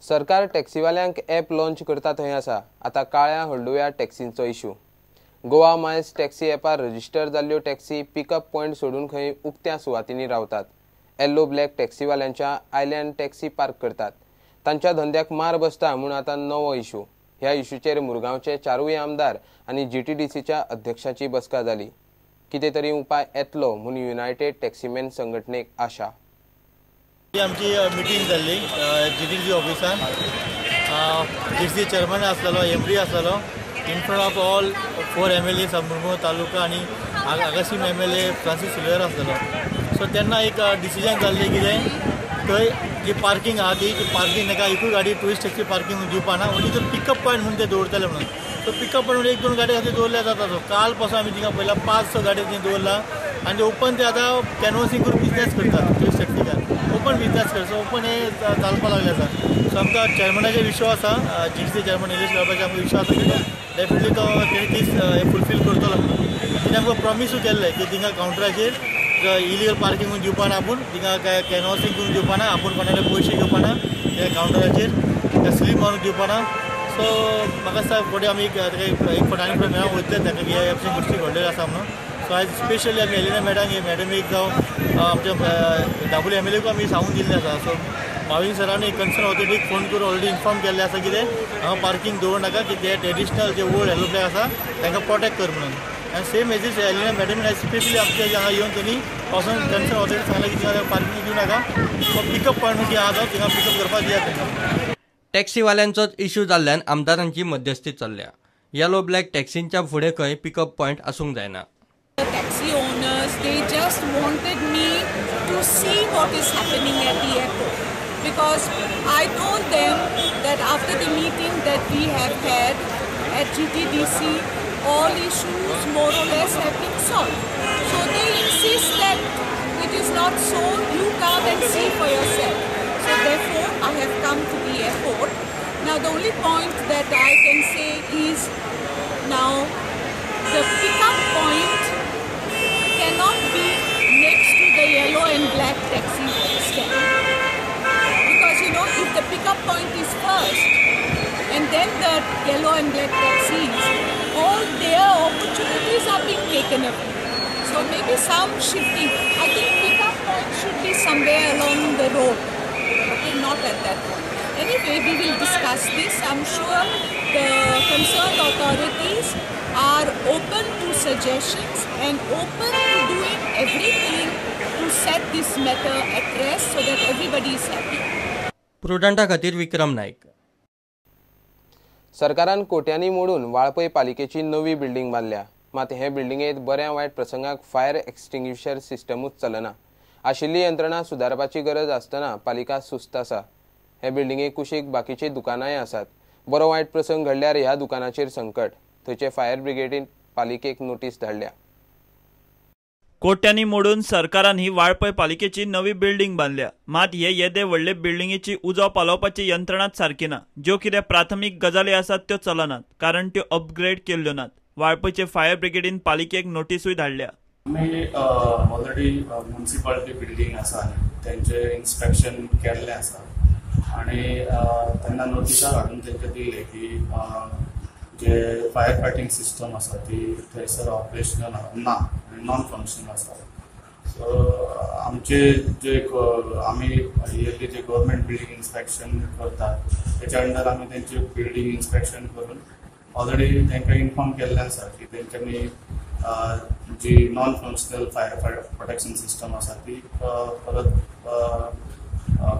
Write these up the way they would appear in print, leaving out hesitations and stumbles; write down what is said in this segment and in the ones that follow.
सरकार टॅक्सीवाल्यांक app launch करता थंय आसा आतां काळ्या हळदुव्या टॅक्सींचो इशू। गोवा मायल्स टॅक्सी ॲपार रजिस्टर जाल्ल्यो टॅक्सी पिकअप पॉयंट सोडून खंय उक्त्या सुवातींनी रावतात। येल्लो ब्लॅक टॅक्सीवाल्यांच्या आयल्यान टॅक्सी पार्क करतात। तांच्या धंद्याक मार बसता म्हूण आतां नवो इशू। ह्या इशूचेर मुरगांवचे चारूय आमदार आनी जीटीडीसीच्या अध्यक्षाची बसका जाली। कितें तरी उपाय येतलो म्हूण युनायटेड टॅक्सीमॅन संघटनेक आशा। आमची मिटींग जाल्ली जीटीडीसी ऑफिसान, जीटीसी चेअरमॅन आसलेलो, एमडी आसलेलो, in front of all 4 MLA Murgaon taluka आनी आगासीम MLA Francis Silveira आसलेलो। सो तेन्ना एक डिसिजन जाल्लें कितें थंय जी पार्किंग आहा ती पार्किंग ताका एकूय गाडी टुरिस्ट टॅक्सी पार्किंग दिवपा ना, म्हणजे तो पिकअप पॉयंट म्हणून ते दवरतले म्हणून। सो पिकअप पॉयंट म्हणून 1-2 गाडी खातीर दवरल्या जाता। सो काल पासून आमी थिंगा पयला 5-6 गाडी थंय दवरला आनी ओपन ते आतां कॅनवसिंग करून बिजनेस करतात। टुरिस्ट टॅक्सीकार ओपन बिजनेस करता, सो ओपन हे चालपाक लागले आसा। सो आमकां चेअरमॅनाचेर विश्वास आसा, जीटीसी चेअरमॅन निलेश गाळपाचेर आमकां विश्वास आसा की डेफिनेटली तो तेणी तीच हे फुलफील करतलो म्हणून। तेणी आमकां प्रॉमिसूय केल्लें की थिंगा कावंटराचेर इलिगल पार्किंग करून दिवपा ना, आपूण थिंगा काय कॅनवसिंग करून दिवपा ना, आपूण कोणाले पयशे घेवपा ना, त्या कावंटराचेर स्लीप मारून दिवपा ना। सो म्हाका दिसता फुडें आमी ताका एक फावट आनी फुडें मेळोंक वयतले ताका की ह्या भशेन गोश्टी घडलेल्यो आसा म्हणून। सो आयज स्पेशली आमी एलिना मॅडम मॅडमीक जावं आमच्या दाबोली MLA आमी सांगून दिल्लें आसा। सो माविन सरांनी कन्सर्न ऑथॉरिटीक फोन करून ऑलरेडी इन्फॉर्म केल्लें आसा कितें हांगा पार्किंग दवरूं नाका, की ते ट्रेडिशनल जे ओल्ड येलो ब्लॅक आसा तांकां प्रोटेक्ट कर म्हणून। आनी सेम एज is Elina मॅडमीन आयज स्पेशली आमच्या हांगा येवन तेणी पासून कन्सर्न ऑथॉरिटी सांगलें की थिंगा पार्किंग दिवं नाका, पिकअप पॉयंट म्हणून आहा तो थिंगा पिकअप करपाक दियात तांकां। टॅक्सीवाल्यांचोच इश्यू जाल्ल्यान आमदारांची मध्यस्थी चल्ल्या। येलो ब्लॅक टॅक्सींच्या फुडें खंय पिकअप पॉयंट आसूंक जायना। Taxi owners, they just wanted me to see what is happening at the airport, because I told them that after the meeting that we have had at GTDC, all issues more or less have been solved. So they insist that it is not so, you come and see for yourself. So therefore I have come to the airport. Now the only point that I can say is, now the pickup point cannot be next to the yellow and black taxi stand, because you know, if the pickup point is first and then the yellow and black taxis, all their opportunities are being taken away. So maybe some shifting. I think pickup point should be somewhere along the road, okay, not at that point. Anyway, we will discuss this. I'm sure the concerned authorities are open to suggestions and open to doing everything to set this matter at rest so that everybody is happy. प्रुडंटा खातीर विक्रम नाईक। सरकारान कोट्यांनी मोडून वाळपय पालिकेची नवी building बांदल्या, मात हे बिल्डिंगेत बऱ्या वायट प्रसंगाक फायर एक्सटिंग्विशर सिस्टमूच चलना। आशिल्ली यंत्रणा सुदारपाची गरज आसतना पालिका सुस्त आसा। हे बिल्डिंगे कुशीक बाकीची दुकानांय आसात। बरो वायट प्रसंग घडल्यार ह्या दुकानाचेर संकट। थंयचे फायर ब्रिगेडीन पालिकेक नोटीस धाडल्या। कोट्यांनी मोडून सरकारान ही वाळपय पालिकेची नवी बिल्डिंग बांदल्या, मात हे येदे व्हडले बिल्डिंगेची उजो पालोवपाची यंत्रणाच सारकी ना। ज्यो कितें प्राथमीक गजाली आसात त्यो चलनात, कारण त्यो अपग्रेड केल्ल्यो नात। वाळपयचे फायर ब्रिगेडीन पालिकेक नोटीसूय धाडल्या। आमी ऑलरेडी म्युनिसिपालिटी बिल्डिंग आसा तेंचे इन्स्पेक्शन केल्लें आसा आनी तेन्ना नोटिसां हाडून तेंकां दिलें की जे फायर फायटींग सिस्टम आसा ती थंयसर ऑपरेशनल ना, नॉन फंक्शनल आसा। सो आमचे जे आमी इयरली जे गव्हर्मेंट बिल्डींग इन्स्पेक्शन करतात तेच्या अंडर आमी तेंचे बिल्डींग इन्स्पेक्शन करून ऑलरेडी तांकां इन्फॉर्म केल्लें आसा की तेंच्यांनी जी non functional fire protection system आसा ती परत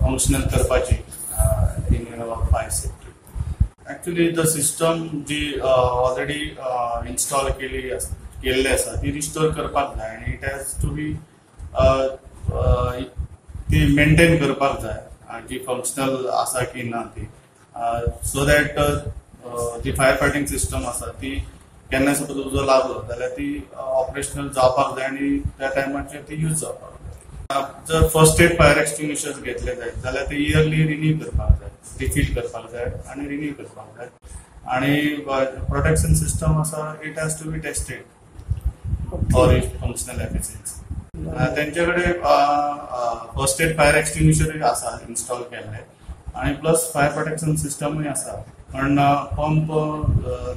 फंक्शनल करपाची in fire safety. Actually the system ji already install केल्ली आसा ती रिस्टोर करपाक जाय आनी it has to be ती मेंटेन करपाक जाय जी फंक्शनल आसा की ना ती, so that ji fire fighting system आसा ती केन्ना सपोज उजो लागलो जाल्यार ती ऑपरेशनल जावपाक जाय आनी त्या टायमाचेर ती यूज जावपाक जाय। जर फर्स्ट एड फायर एक्सटिंग्विशर्स घेतले जायत जाल्यार ते इयरली रिन्यू करपाक जाय, रिफील करपाक जाय आनी रिन्यू करपाक जाय। आनी प्रोटेक्शन सिस्टम आसा it has to be tested for its functional efficiency. तेंचे कडेन फर्स्ट एड फायर एक्सटिंग्विशरूय आसा इन्स्टॉल केल्ले, आनी प्लस फायर प्रोटेक्शन सिस्टमूय आसा, पण पंप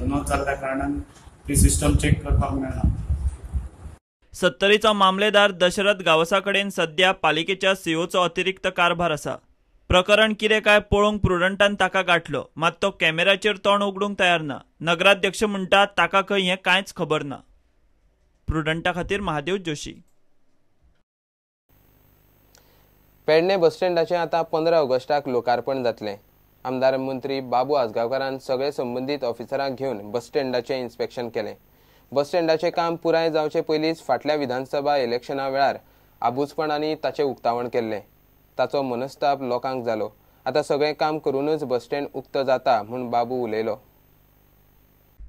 न जाल्ल्या कारणान ती सिस्टम चेक करपाक मेळना. सत्तरीचो मामलेदार दशरथ गावसा कडेन सध्या पालिकेच्या सीओचो अतिरिक्त कारभार आसा. प्रकरण कितें काय पळोवंक प्रुडंटान ताका गांठलो, मात तो कॅमेराचेर तोंड उगडूंक तयार ना. नगराध्यक्ष म्हणटा ताका खंय हें कांयच खबर ना. प्रुडंटा खातीर महादेव जोशी. पेडणे बस स्टँडाचें आतां 15 ऑगस्टाक लोकार्पण जातलें. आमदार मंत्री बाबू आजगांवकारान सगळे संबंदीत ऑफिसरांक घेवन बस स्टँडाचें इन्स्पेक्शन केलें. बस स्टँडाचें काम पुराय जावचे पयलींच फाटल्या विधानसभा इलेक्शना वेळार आबूजपणांनी ताचें उक्तावण केल्लें. ताचो मनस्ताप लोकांक जालो. आतां सगळें काम करूनच बस स्टँड उक्तो जाता म्हूण बाबू उलयलो.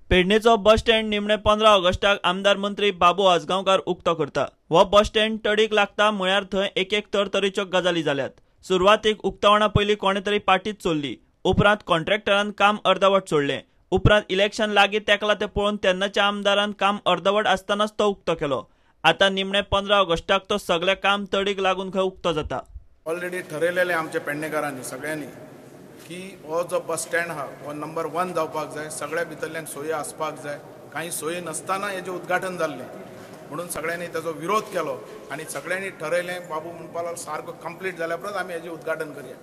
पेडणेचो बस स्टँड निमणे 15 ऑगस्टाक आमदार मंत्री बाबू आजगांवकार उक्तो करता. हो बस स्टँड तडीक लागता म्हळ्यार थंय एक एक तरतरेच्यो गजाली जाल्यात. सुरवातेक उक्तावणा पयलीं कोणे तरी पाटीच चोरली, उपरांत कॉन्ट्रॅक्टरान काम अर्दवट सोडलें, उपरांत इलेक्शन लागीं तेंकलां तें पळोवन तेन्नाच्या आमदारान काम अर्दवट आसतनाच तो उक्तो केलो. आतां निमणे 15 ऑगस्टाक तो सगळें काम तडीक लागून खंय उक्तो जाता. ऑलरेडी ठरयलेलें आमच्या पेडणेकारांनी सगळ्यांनी की हो जो बस स्टँड आहा हो नंबर 1 जावपाक जाय, सगळ्या भितरल्यान सोयी आसपाक जाय. कांय सोयी नासतना हेजें उद्घाटन जाल्लें म्हणून सगळ्यांनी ताजो विरोध केलो आनी सगळ्यांनी ठरयलें बाबू म्हणपाक लागलो सारको कंप्लीट जाल्या उपरांत आमी हेजें उद्घाटन करया.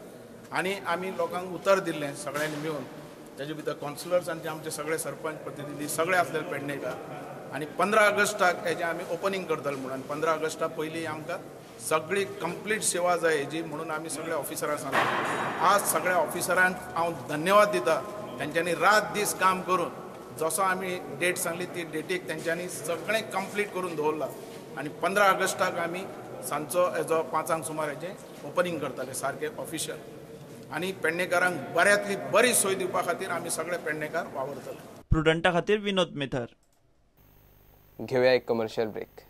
आनी आमी लोकांक उतर दिल्लें सगळ्यांनी मेळून, ताजे भितर कावन्सिलर्स आनी आमचे सगळे सरपंच प्रतिनिधी सगळे आसलेले पेडणेकार. आनी 15 ऑगस्टाक हेजें आमी ओपनींग करतले म्हणून 15 ऑगस्टा पयलीं आमकां सगळी कंप्लीट सेवा जाय हेजी म्हणून आमी सगळ्या ऑफिसरांक सांगला. आज सगळ्या ऑफिसरांक हांव धन्यवाद दिता, तेंच्यांनी रात दीस काम करून जसो आमी डेट सांगली ती डेटीक तेंच्यांनी सगळें कंप्लीट करून दवरलां. आनी 15 ऑगस्टाक आमी सांजचो हेजो 5 सुमार हेजें ओपनींग करतले सारकें ऑफिशियल. आनी पेडणेकारांक बऱ्यांतली बरी सोय दिवपा खातीर आमी सगळे पेडणेकार वावरतले. प्रुडंटा खातीर विनोद मेथर. घेवया एक कमर्शियल ब्रेक.